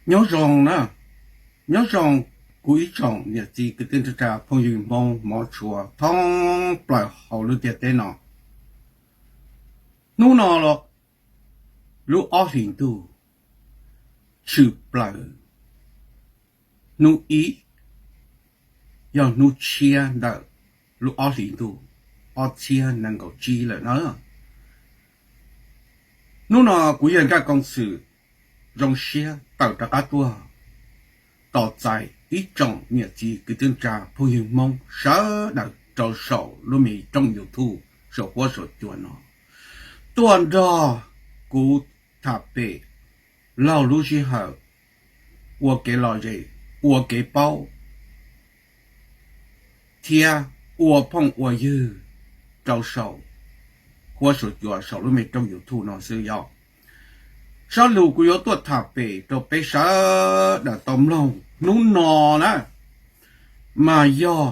Nyob zoo na, nyob zoo kuv ib tsoom niam txiv kwv tij neej tsa phooj ywg Hmoob hmov tshua thoob plaws hauv lub ntiaj teb no. Hnub no los lub ob hlis ntuj tshwm plaws hnub ib, yog hnub tshiab ntawm lub ob hlis ntuj ob txhiab nees nkaum tsib lawm na. Hnub no kuv yawg Nkaj Koom Xwm zoo siab tawm rov qab tuaj tos txais ib tsoom niam txiv kwv tij neej tsa phooj ywg Hmoob sawv daws rau saum lub me rooj YouTube saum huab saum cua no. Tuaj nrog kuv tham pem laug lub sij hawm ua kev lom zem, ua kev paub thiab ua phooj ua ywg rau saum huab saum cua saum lub me rooj YouTube no xwb yog. Zaj lus kuv yuav tuaj tham pem rau peb sawv daws tau mloog hnub no na, mas yog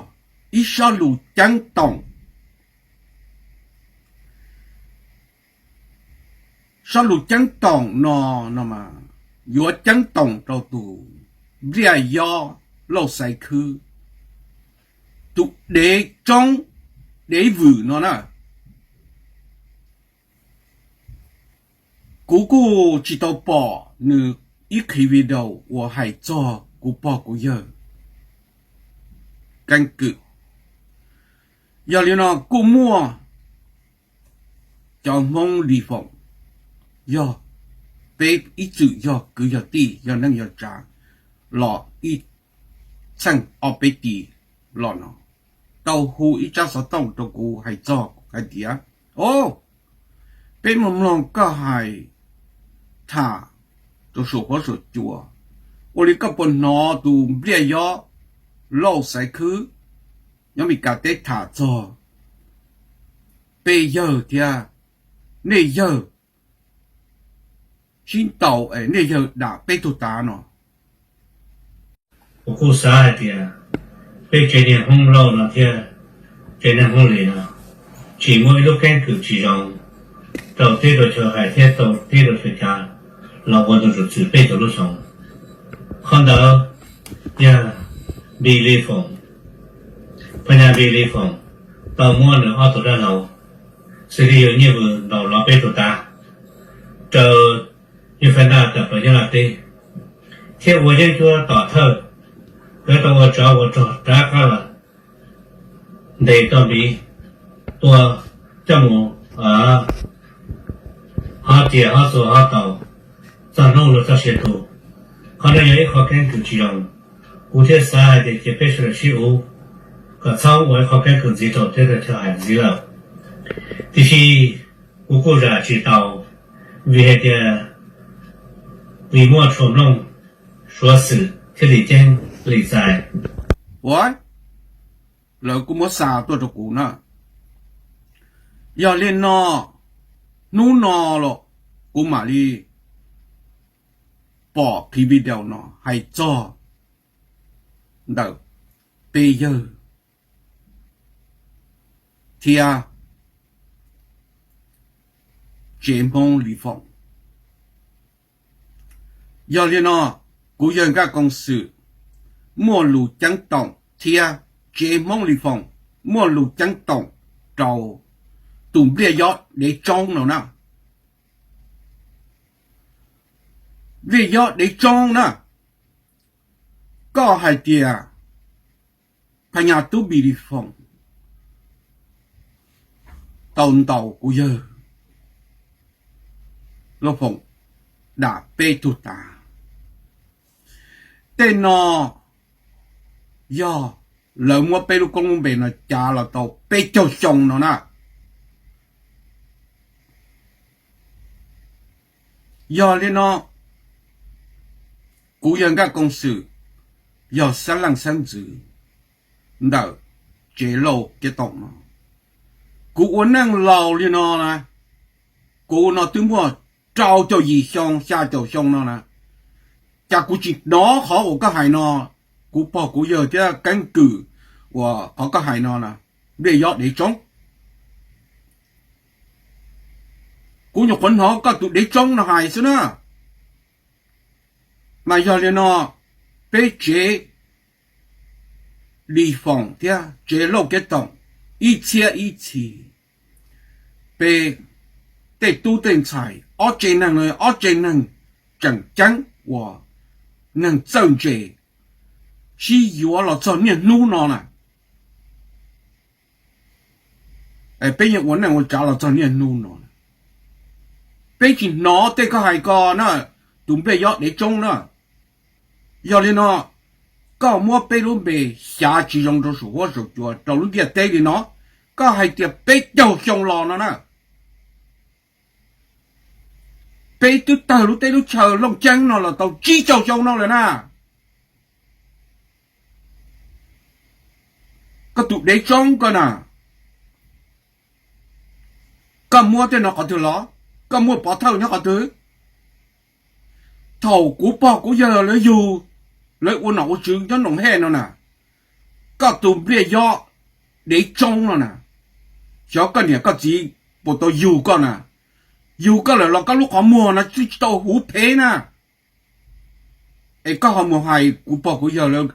ib zaj lus ceeb toom. Zaj lus ceeb toom no, no mas yuav ceeb toom rau tus Npliaj Yob Lauj Xaiv Khwb, tus dev tsoob dev vwm no na. Kuv kuj tsis tau pom nws ib qhov video uas hais txog kuv pog kuv yawg keeb kwm. Yog li no kuj muaj cov Hmoob Lis Foom, yog peb ib txwm yog kwv yog tij yog neej yog tsav los ib txheej ob peb tis los no, tau hu ib tsab xov tooj rau kuv hais txog hais tias, o, peb mloog mloog koj hais tham rau saum huab saum cua, ua li koj puas hnov tus Npliaj Yob Lauj Xaiv Khwb nyob Meskas teb tham txog peb yawg thiab nej yawg sib ntaus es nej yawg dam peb tug tav no? Kuv kuj xav hais tias peb tsev niag Hmoob Lauj no thiab tsev niag Hmoob Lis no tsis muaj ib lub keeb kwm tsis zoo rau teb rau chaw hais thiab rau teb rau chaw cav los ua ntu zus txwm peb tug lub xyoo. Qhov ntawd yog Npis Lis Foom, Phas Nyas Npis Lis Foom tau muab nws ob tug dab laug xws li yawg Nyiaj Vwm ntaus los peb tug tav rau yawg Fais Ntaj tawm plaws Nyab Laj teb, thiab ua yeeb ncuab tom thawj, nkawd tau ua tsov ua rog rov qab los ntes tau Npis tua coj mus hov riam hov txuas hov taus txog hnub luag txoj sia tu. Qhov no yog ib qho keeb kwm tsis zoo, kuv thiaj xav hais tias cia peb sawv daws sib uv kom txhob ua ib qho keeb kwm ntxiv rau teb rau chaw hais ntxiv lawm. Tiam sis kuv kuj zam tsis tau, vim hais tias vim muaj tshuaj nplooj, suav xwm thiaj li ceeb li txais. Ua, lawv kuj muab xa tuaj rau kuv na. Yog li no, hnub no los kuv mam li pom clip video no hais txog ntawm peb yawg thiab tsev Hmoob Lis Foom. Yog li no, kuv yawg Nkaj Koom Xwm muaj lus ceeb toom thiab tsev Hmoob Lis Foom muaj lus ceeb toom rau tus Npliaj Yob Dev Tsoob no na. Npliaj Yob Dev Tsoob na, koj hais tias Phas Nyas Tub Npis Lis Foom tau ntaus kuv yawg Lauj Foom dam peb tug tav. Tej no yog lawv muab peb lub koob lub npe no cav los tau peb caug xyoo no na. Yog li no, kuv yawg Nkaj Koom Xwm yog xeeb leej xeeb ntxwv ntawm tsev Lauj Kev Toom no. Kuv ua neej laus li no na, kuv no twb muaj rau caum yim xyoo xya caum xyoo no na, cas kuv tsis hnov qhov uas koj hais no, kuv pog kuv yawg thiab keeb kwm uas qhov koj hais no na, Npliaj Yob Dev Tsoob. Kuv nyuam qhuav hnov koj tus Dev Tsoob no hais xwb na. Mas yog li no, peb tsev Lis Foom thiab tsev Lauj Kev Toom ib txhiab ib txhis, peb tej tub tej ntxhais ob tsev neeg no ob tsev neeg tseem ceeb uas neeg txawj ntse sib yuav los txog niaj hnub no na. Peb yeej ua neej ua tsav los txog niaj hnub no, peb tsis hnov tej koj hais ko na, tus Npliaj Yob Dev Tsoob na. Yog li no, koj muab peb lub npe xyav tsis zoo rau saum huab saum cua rau lub ntiaj teb li no, koj hais tias peb caug xyoo los no na, peb twb tawg lub teb lub chaw Looj Ceeb no los tau tsib caug xyoo no lawm na. Koj tus Dev Tsoob ko na, koj muab tej no qhov twg los? Koj muaj pov thawj nyob qhov twg? Thaum kuv pog kuv yawg lawv yug, lawv ua nom ua tswv nyob Noom Hej no na, koj tus Npliaj Yob Dev Tsoob no na, xyov koj niam koj txiv puas tau yug koj na. Yug koj lawm los koj lub qhov muag no tsis tau huv phev na. Es koj ho mus hais kuv pog kuv yawg lawv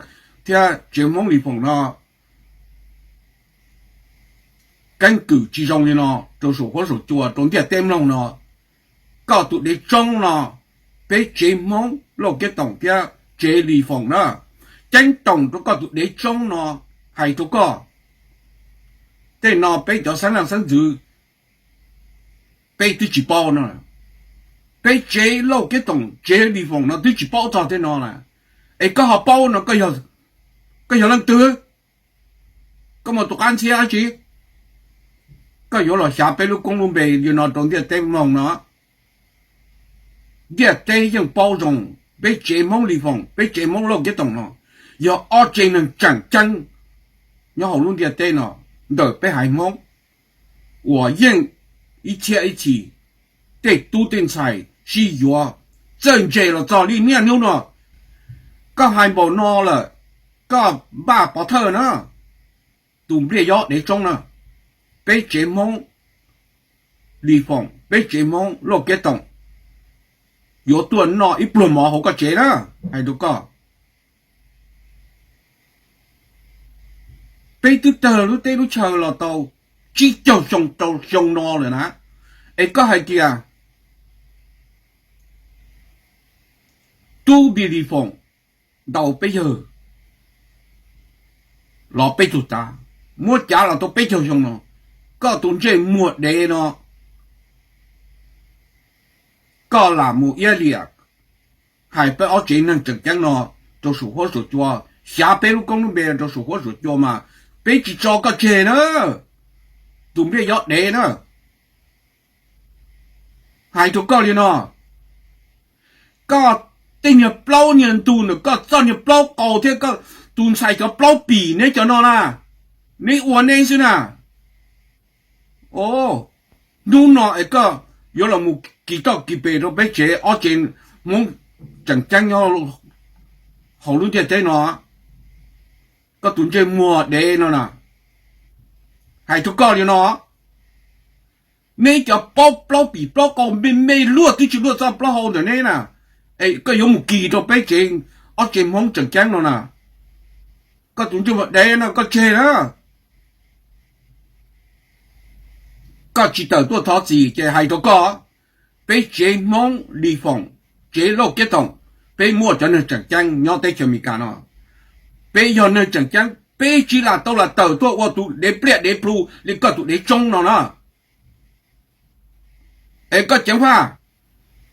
thiab tsev Hmoob Lis Foom no keeb kwm tsis zoo li no rau saum huab saum cua rau ntiaj teb mloog no. Koj tus Dev Tsoob no, peb tsev Hmoob Lauj Kev Toom thiab tsev Lis Foom na, ceeb toom rau koj tus Dev Tsoob no, hais rau koj, tej no peb cov xeeb leej xeeb ntxwv peb twb tsis paub no. Peb tsev Lauj Kev Toom tsev Lis Foom no twb tsis paub txog tej no na. Es koj ho paub no, koj yog leej twg? Koj muaj tus qab ntxhiab dab tsi koj yuav los xyav peb lub koob lub npe li no rau ntiaj teb mloog no? Ntiaj teb yeej paub zoo, peb tsev Hmoob Lis Foom, peb tsev Hmoob Lauj Kev Toom no yog ob tsev neeg tseem ceeb nyob hauv lub ntiaj teb no ntawm peb haiv Hmoob uas yeej ib txhiab ib txhis tej tub tej ntxhais sib yuav txawj ntse los txog li niaj hnub no. Koj hais npaum no lawm, koj npaj pov thawj na, tus Npliaj Yob Dev Tsoob na, peb tsev Hmoob Lis Foom, peb tsev Hmoob Lauj Kev Toom yuav tuaj noj ib pluag mov hauv koj tsev na, hais rau koj. Peb twb tawg lub teb lub chaw los tau tsib caug xyoo rau xyoo no lawm na, es koj hais tias tub Npliaj Lis Foom ntaus peb yawg los peb tug tav, muab cav los tau peb caug xyoo no, koj tus ntsej muag dev no, koj lam mus iab liam hais peb ob tsev neeg tseem ceeb no rau saum huab saum cua, xyav peb lub koob lub npe rau saum huab saum cua mas peb tsis tso koj tseg na, tus Npliaj Yob Dev na. Hais rau koj li no, koj tej niag plaub niag ntug ntawm koj txoj niag plaub qau thiab koj tus ntxhais cov plaub pim neb cov no na, neb ua neb xwb na. O, hnub no es koj yuav los mus kis toj kis pes rau peb tsev ob tsev Hmoob tseem ceeb nyob hauv lub ntiaj teb no, koj tus ntsej muag dev no na, hais rau koj li no, neb cov plaub pim plaub qau me me luaj twb tsis luaj txoj plaub hau ntawm neb na, es koj yuav mus kis rau peb tsev ob tsev Hmoob tseem ceeb no na, koj tus ntsej muag dev no koj tseg na. Koj tsis tawm tuaj thov txim ces hais rau koj, peb tsev Hmoob Lis Foom, tsev Lauj Kev Toom, peb muaj cov neeg tseem ceeb nyob teb chaws Amelikas no. Peb yog neeg tseem ceeb, peb tsis lam tau lam tawm tuaj ua tus dev pliaj dev plhu li koj tus Dev Tsoob no na. Es koj ceev faj,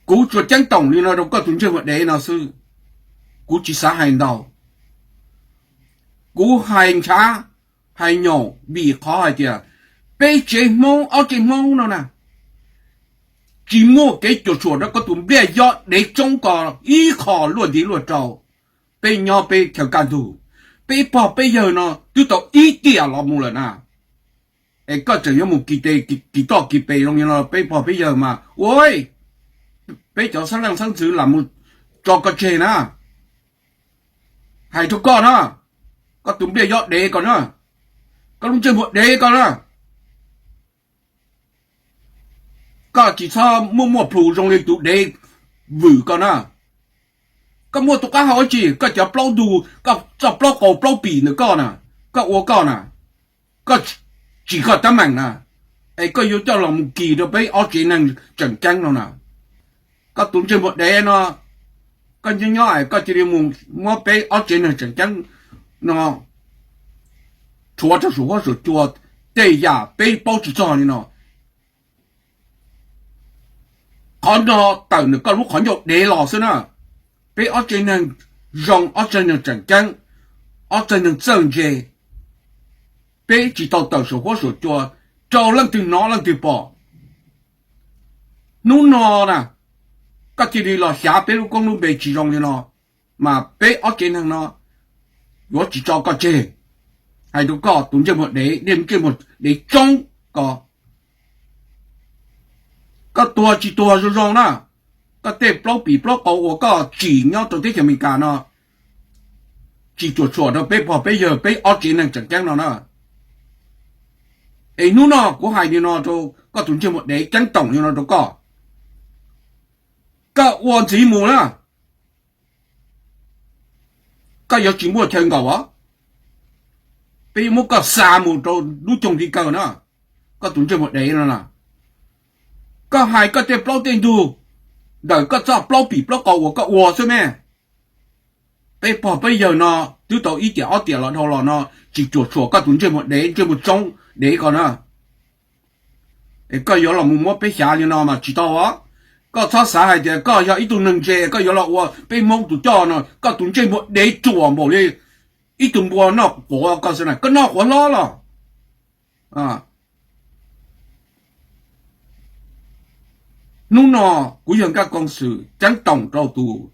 kuv tsuas ceeb toom li no rau koj tus ntsej muag dev no xwb, kuv tsis xav hais ntau. Kuv hais ntshav hais nyaum vim qhov hais tias peb tsev Hmoob ob tsev Hmoob no na, tsis muaj kev cuam tshuam rau koj tus Npliaj Yob Dev Tsoob ko ib qho luaj ntiv luaj rau. Peb nyob peb chaw kaj ntug, peb pog peb yawg no twb tau ib tiam los mus lawm na. Es koj tseem yuav mus kis tes kis toj kis pes zoo li no peb pog peb yawg mas ua peb cov xeeb leej xeeb ntxwv lam mus tso koj tseg na. Hais rau koj na, koj tus Npliaj Yob Dev ko na, koj lub ntsej muag dev ko na, koj tsis txhob muaj muaj plhus zoo li tus dev vwm ko na. Koj muaj tus qab hau dab tsi? Koj cov plaub ntug, koj txoj plaub qau plaub pim ntawm koj na, koj ua koj na, koj tsim koj teeb meem na, es koj yuav coj los mus kis rau peb ob tsev neeg tseem ceeb no na. Koj tus ntsej muag dev no, koj nyob nyob es koj cia li mus muab peb ob tsev neeg tseem ceeb no rhuav rau saum huab saum cua, tej yam peb paub tsis txog li no. Qhov no tawm ntawm koj lub qhov ncauj dev los xwb na. Peb ob tsev neeg zoo, ob tsev neeg tseem ceeb, ob tsev neeg txawj ntse, peb tsis tau tawm saum huab saum cua rau leej twg hnov leej twg pom. Hnub no na, koj cia li los xyav peb lub koob lub npe tsis zoo li no, mas peb ob tsev neeg no yuav tsis tso koj tseg. Hais rau koj tus ntsej muag dev, ntsej muag dev tsoob ko, koj tuag tsis tuag zoo zoo na, koj tej plaub pim plaub qau uas koj tsim nyob rau teb chaws Amelikas no tsis cuam tshuam rau peb pog peb yawg peb ob tsev neeg tseem ceeb no na. Es hnub no kuv hais li no rau koj tus ntsej muag dev ceeb toom li no rau koj, koj ua ntxiv mus na, koj yuav tsis muaj chaw nkaum os. Peb yuav muab koj xa mus rau lub coog li kawg na, koj tus ntsej muag dev no na. Koj hais koj tej plaub tej ntug ntawm koj txoj plaub pim plaub qau uas koj ua xwb me. Peb pog peb yawg no twb tau ib tiam ob tiam los dhau los no tsis cuam tshuam koj tus ntsej muag dev, ntsej muag tsoob dev ko na. Es koj yuav los mus muab peb xyav li no mas tsis tau os. Koj txhob xav hais tias koj yog ib tug neeg ntse koj yuav los ua peb Hmoob tus coj no, koj tus ntsej muag dev ruam npaum li ib tug npua noj quav ko xwb na, koj noj quav hlob los. Hnub no kuv yog Nkaj Koos Xwm ceeb toom rau tus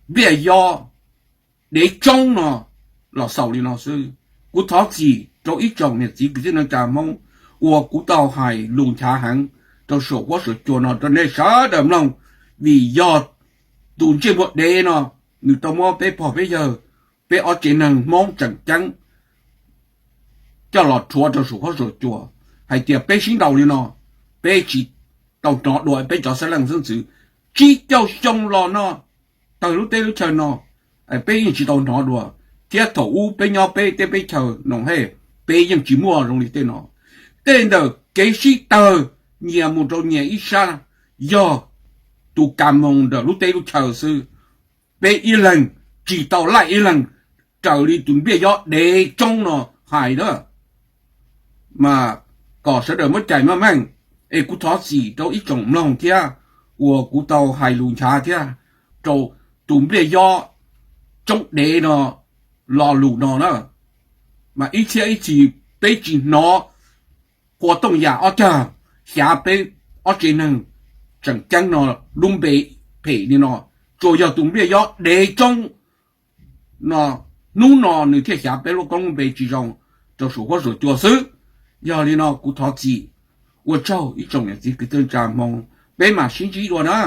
npliaj yob dev tsoob no los xaus li no xwb. Kuv thov txim rau ib tsoom niam txiv kwv tij neej tsa Hmoob uas kuv tau hais lus nchav heev rau saum huab saum cua no rau nej sawv daws mloog, vim yog tus ntsej muag dev no nws tau muab peb pog peb yawg, peb ob tsev neeg Hmoob tseem ceeb coj los rhuav rau saum huab saum cua, hais tias peb sib ntaus li no, peb tsis tau hnov dua, peb cov xeeb leej xeeb ntxwv tsib caug xyoo los no tawg lub teb lub chaw no, peb yeej tsis tau hnov dua, thiab thaum ub peb nyob peb teb peb chaw no he, peb yeej tsis muaj zoo li tej no. Tej ntawm kev sib tawg nyias mus rau nyias ib sab, yog tus kas moos ntawm lub teb lub chaw xwb. Peb ib leeg tsis tau laij ib leeg raws li tus npliaj yob dev tsoob no hais na. Mas kom sawv daws muab cais meej meej, es kuv thov txim rau ib tsoom mloog thiab uas kuv tau hais lus nchav thiab rau tus npliaj yob tsoob dev no lo lus no na. Mas ib txhiab ib txhis peb tsis hnov qua tooj yam ob cag xyav peb ob tsev neeg tseem ceeb no lub npe phem li no, tsuas yog tus npliaj yob dev tsoob no, hnub no nws thiaj xyav peb lub koob lub npe tsis zoo rau saum huab saum cua xwb. Yog li no kuv thov txim, ua tsaug ib tsoom niam txiv kwv tij neej tsa Hmoob, peb mam sib ntsib dua na.